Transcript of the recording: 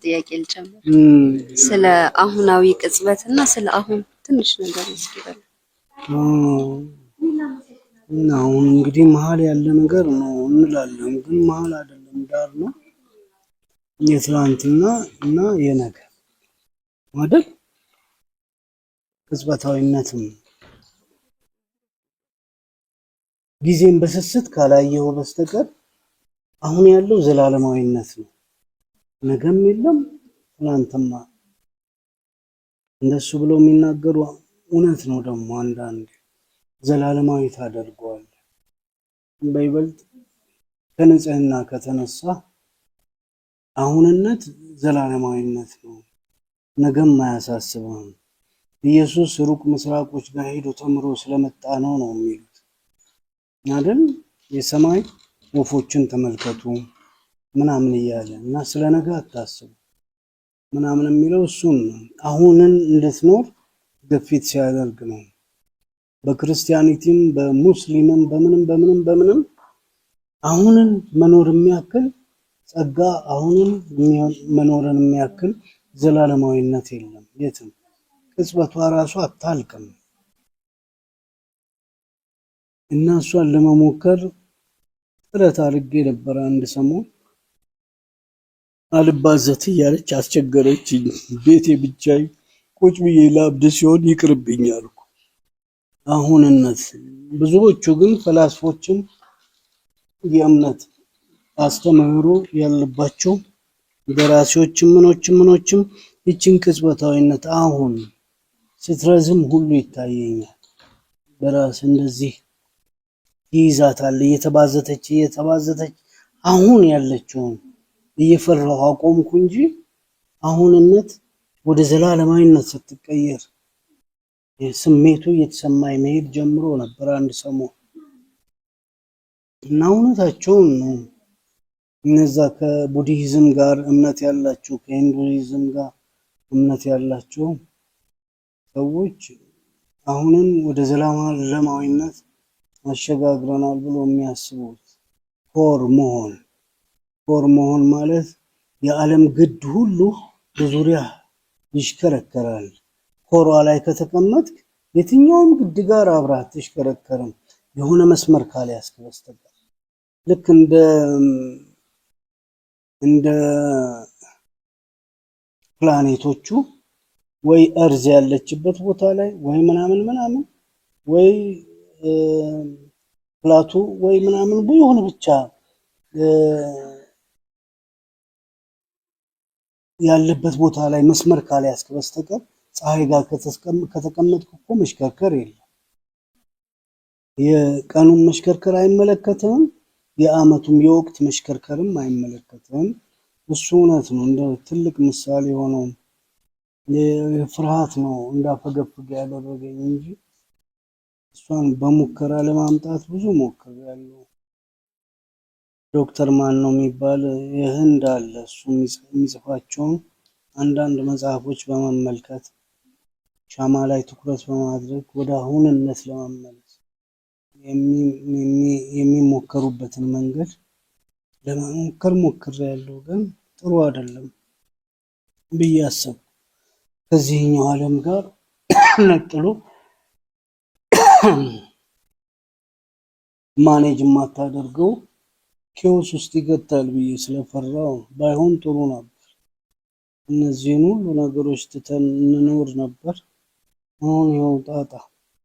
ጥያቄ ልጨምር። ስለ አሁናዊ ቅጽበት እና ስለ አሁን ትንሽ ነገር እስኪ በል። እና አሁን እንግዲህ መሀል ያለ ነገር ነው እንላለን፣ ግን መሀል አይደለም፣ ዳር ነው። የትላንትና እና የነገ አይደል? ቅጽበታዊነትም ጊዜን በስስት ካላየኸው በስተቀር አሁን ያለው ዘላለማዊነት ነው። ነገም የለም ትላንትማ። እንደሱ ብለው የሚናገሩ እውነት ነው። ደግሞ አንዳንድ ዘላለማዊ ታደርገዋል። በይበልጥ ከንጽህና ከተነሳ አሁንነት ዘላለማዊነት ነው። ነገም አያሳስብም። ኢየሱስ ሩቅ ምስራቆች ጋር ሄዶ ተምሮ ስለመጣ ነው ነው የሚሉት አይደል? የሰማይ ወፎችን ተመልከቱ ምናምን እያለ እና ስለ ነገ አታስቡ ምናምን የሚለው እሱን ነው። አሁንን እንድትኖር ግፊት ሲያደርግ ነው። በ Christianity ም በሙስሊምም በምንም በምንም በምንም አሁንን መኖር የሚያክል ጸጋ፣ አሁንን መኖርን የሚያክል ዘላለማዊነት የለም የትም። ቅጽበቷ ራሱ አታልቅም እና እሷን ለመሞከር ጥረት አድርጌ ነበር አንድ ሰሞን። አልባዘት እያለች አስቸገረችኝ። ቤቴ ብቻዬን ቁጭ ብዬ ላብድ ሲሆን ይቅርብኝ አልኩ። አሁንነት ብዙዎቹ ግን ፈላስፎችም የእምነት አስተምህሮ ያለባቸው ደራሲዎችም ምኖችም ምኖችም ይችን ቅጽበታዊነት አሁን ስትረዝም ሁሉ ይታየኛል። በራስ እንደዚህ ይይዛታል፣ እየተባዘተች እየተባዘተች አሁን ያለችውን እየፈራሁ አቆምኩ እንጂ አሁንነት ወደ ዘላለማዊነት ስትቀየር ስሜቱ እየተሰማኝ መሄድ ጀምሮ ነበር አንድ ሰሞን። እና እውነታቸውን ነው። እነዛ ከቡድሂዝም ጋር እምነት ያላቸው፣ ከሂንዱይዝም ጋር እምነት ያላቸው ሰዎች አሁንን ወደ ዘላለማዊነት አሸጋግረናል ብሎ የሚያስቡት core መሆን፣ core መሆን ማለት የዓለም ግድ ሁሉ በዙሪያ ይሽከረከራል። Core ዋ ላይ ከተቀመጥክ የትኛውም ግድ ጋር አብረህ አትሽከረከርም፣ የሆነ መስመር ካልያዝክ በስተቀር። ልክ እንደ ፕላኔቶቹ ወይ earth ያለችበት ቦታ ላይ ወይ ምናምን ምናምን ወይ ፕላቶ ወይ ምናምን የሆነ ብቻ ያለበት ቦታ ላይ መስመር ካልያዝክ በስተቀር ፀሐይ ጋር ከተቀመጥክ እኮ መሽከርከር የለም። የቀኑን መሽከርከር አይመለከትም፣ የአመቱም የወቅት መሽከርከርም አይመለከትም። እሱ እውነት ነው። እንደ ትልቅ ምሳሌ የሆነው ፍርሃት ነው እንዳፈገፍግ ያደረገኝ እንጂ እሷን በሙከራ ለማምጣት ብዙ ሞክሬያለሁ። ዶክተር ማን ነው የሚባል የህንድ አለ። እሱ የሚጽፋቸውን አንዳንድ መጽሐፎች በመመልከት፣ ሻማ ላይ ትኩረት በማድረግ ወደ አሁንነት ለመመለስ የሚሞከሩበትን መንገድ ለመሞከር ሞክሬያለሁ፣ ግን ጥሩ አይደለም ብዬ አሰብኩ። ከዚህኛው ዓለም ጋር ነጥሎ manage የማታደርገው chaos ውስጥ ይገታል ብዬ ስለፈራው ባይሆን ጥሩ ነበር። እነዚህን ሁሉ ነገሮች ትተን እንኖር ነበር። አሁን ይኸው ጣጣ።